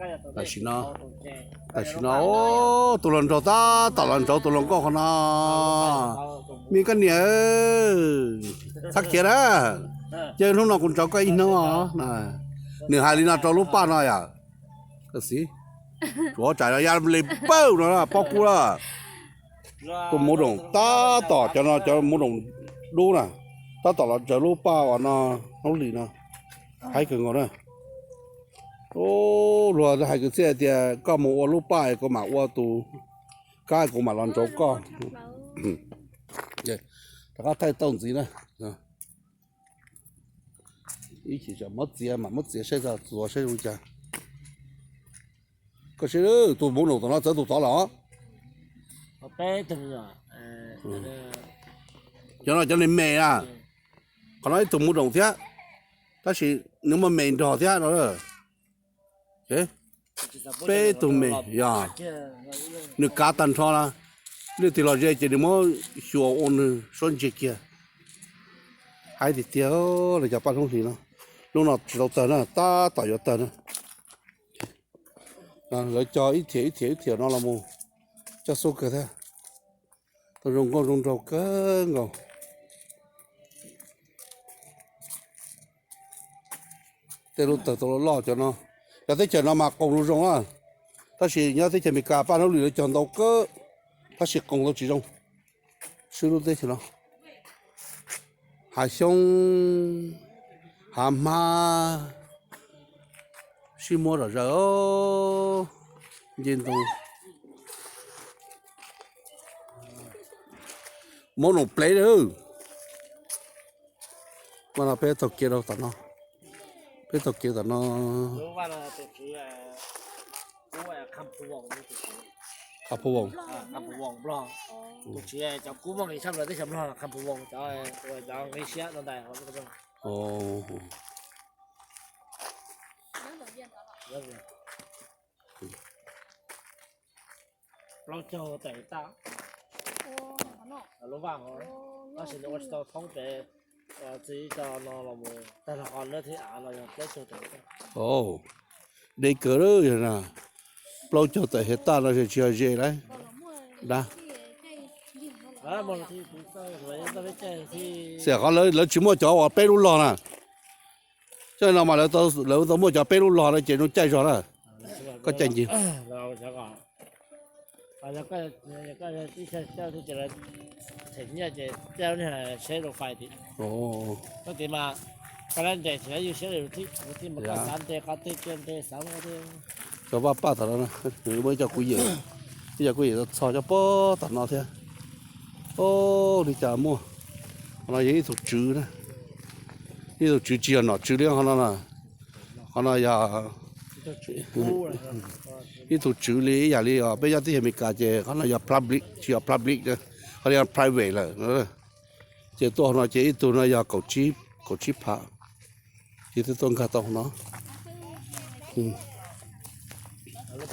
Tam sim no, tam sim no, tus hluas nraug tab tom los ntsauv tus hluas nkauj qhov no. Me koj niam, txhob khiav na. Ces hnub no kuv ntsauv koj ib hnub os. Nws hais li no rau lub paj no yom. Koj xib, tsuav tsam ya li pawg no pob kub lawm. Tus muv doom tab tom, cov no cov muv doom dub na, tab tom los ntsawv lub paj uas no, hnub hlis no. Haib kawg nkaus na. Luag hais kwv txhiaj tias koj mus ua lub paj es kuv mam ua tus kab, kuv mam los ntsauv koj. Rov qab thaij tau ntxiv na. Ib chim muab txiav mas muab txiav saib txuas saib zoo cas. Koj saib, tus muv doom tom no txawv tus tod lawm os. Cov no cov me me na. Qhov no ib tug muv doom thiab, tab sis nws muaj me nrog thiab no. Peb tug me yog nws kav tag nrho na, leej twg los ze ces nws muab xyuas ua nws suab ntse kiag. Haib tiag tiag li cov paj hnub hlis no. Hnub no tsis tau tawg na, tab tom yuav tawg na. Lawv cog ib thiam ib thiam ib thiam no los mus coj xub kawg thiab. Tau zoo nkauj zoo nraug kawg nkaus. Tej lub tawg tau loj loj cov no. Cov teb chaws no mas qoos zoo zoo na, tab sis nyob teb chaws Amelikas paj hnub hlis lawv cog ntau kawg, tab sis qoos tau tsis zoo. Swb lub teb chaws no, hav xyoob hav hmab sib muab zom zaws, nce ntoo. Muab noom plev lawm. Mas no peb taug kev rau tom no, peb taug kev tom no. Qha Phu Voos. Plaub caug tawm hais tag. Lub vaj hov, tab sis nws ua tsis tau thoob pem, txiv tso no los tag nrho qhov lawv thiab av no yog plaub caug tawm hais tag. Deb kawg lawm, plaub caug tawm hais tag no tsis yog ze lawm. Dab, xwm qhov lawv tsis muaj cov uas peb lub log na. Coj no mas lawv tau muaj cov peb lub log no ces zoo caij zog na. Koj caij ncig. Cov vaj paj tom no, muaj ib co kuv yawm, ib co kuv yawm txog cov pob tom no thiab. Ua li cas muaj. Qhov no yog ib tug tswv na, ib tug tswv tsis yog nom tswv li qhov no na. Qhov no yog ib tug tswv li ib yam li peb nyob teb chaws Amelikas ces qhov no yog public, tsis yog public, qhov no yog private lawm. Ces tuaj hauv no ces ib tug no yog kaum tsib phav, ces twb tuaj nkag tau hauv no. Noj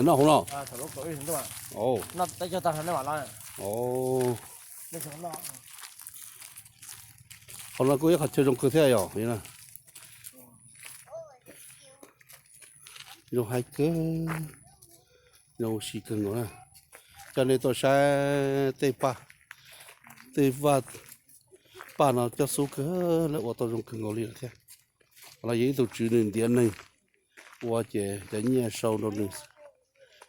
hauv no. Qhov no kuj ib qhov chaw zoo kawg thiab yom. Zoo hais kawg, zoo si kawg nkaus na. Coj nej tuaj saib tej paj, tej vaj paj no coj xub kawg, lawv ua tau zoo kawg nkaus li lawm thiab. Qhov no yog ib tug tswv nws ntiav neeg ua ces cov nyiaj sau rau nws,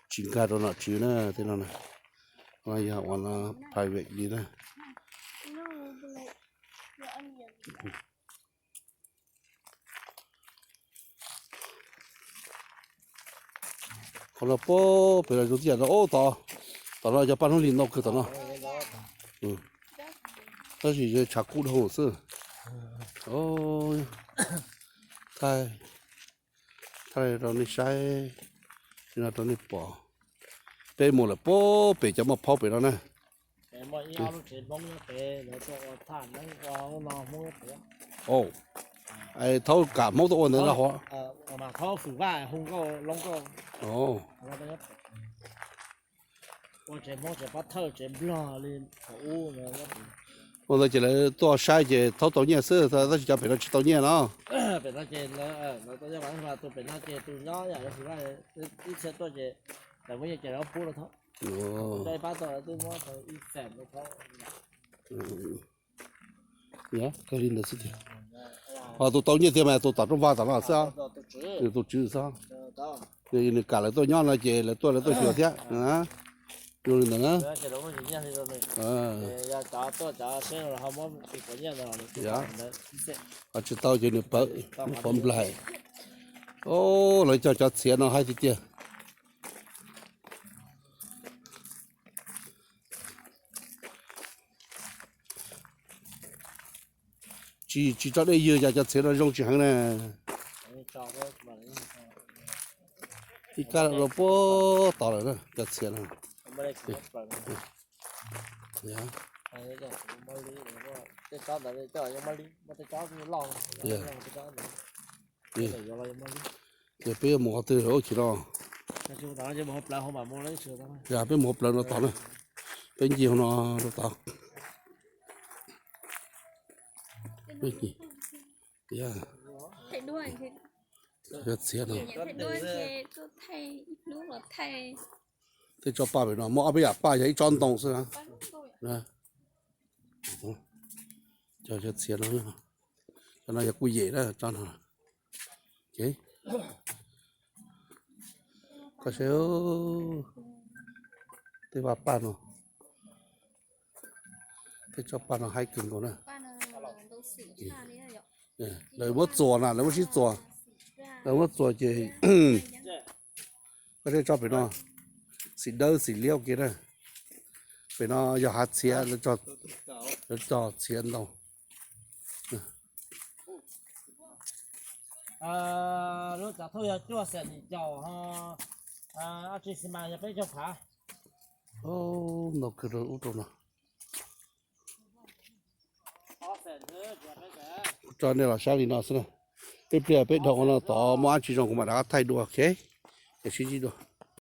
tsis nkag rau nom tswv na, tej no na. Qhov no yog ua no private li na. Qhov no pem los zoo tib yam no, tom no cov paj hnub hlis ntau kawg tom no. Tab sis tshav kub dhau xwb. Thaij, thaij rau nej saib, no rau nej pom. Peb mus lawm pem cov muaj phaub pem no na. Thaub kam Hmoob tuaj ua ntawd no hov. Ua ntawd ces lawv tuaj saib ces thaub tau nyiaj xwb, tab sis cov pem no tsis tau nyiaj no. Pem no ces lawv tuaj nyob mas tus pem no ces tus nyob yam ib txhia tuaj ces lawv muab nyiaj ces lawv pub rau thaum cov ib pab tuaj lawv twb muab tau ib xees rau thaum. Yog kawg li ntawd xwb tiag. Ho tus tau nyiaj tiag mas tus tom rooj vag tom no xwb, tus tswv xwb. Nws kam lawv tuaj nyob no ces lawv tuaj lawv tuaj xyuas thiab. Zoo li ntawd na. Ho tsis tau ces nws pawv pov nplaig. Lawv cog cov txhiav no haib tiag tiag. Tsis, tsis tso dej ywg cas cov txhiav no zoo tsis heev na. Ib kab rau puag tod lawm na cov txhiav no. Ces peb yuav mus qhov twg ua chim no? Yog peb mus hauv plawv no tod na. Peb ncig hauv no rau tod. Peb ncig. Yog txhiav no. Tej tsob paj pem no muaj ob peb yam paj yog ib tsob ntoo xwb na. Cov txhiav no, cov no yog kuj yem na tsob no. Koj saib tej vaj paj no, tej tsob paj no haib kawg nkaus na. Lawv muab txuas na, lawv muab sib txuas, lawv muab txuas ces koj saib tsob pem no, xim dawb xim liab ua ke na. Pem no yog hav txhiav, lawv cog txhiav ntau. Lub cov thauj yog cuaj xees yim caum, ob tsi xi mas yog peb caug phav. Ntau kawg rau ub rau no. Kuv tso nej los saib li no xwb na. Ib pliag peb dhau no tod muaj dab tsi zoo kuv mam rov qab thaij dua, ok. Es sib ntsib dua.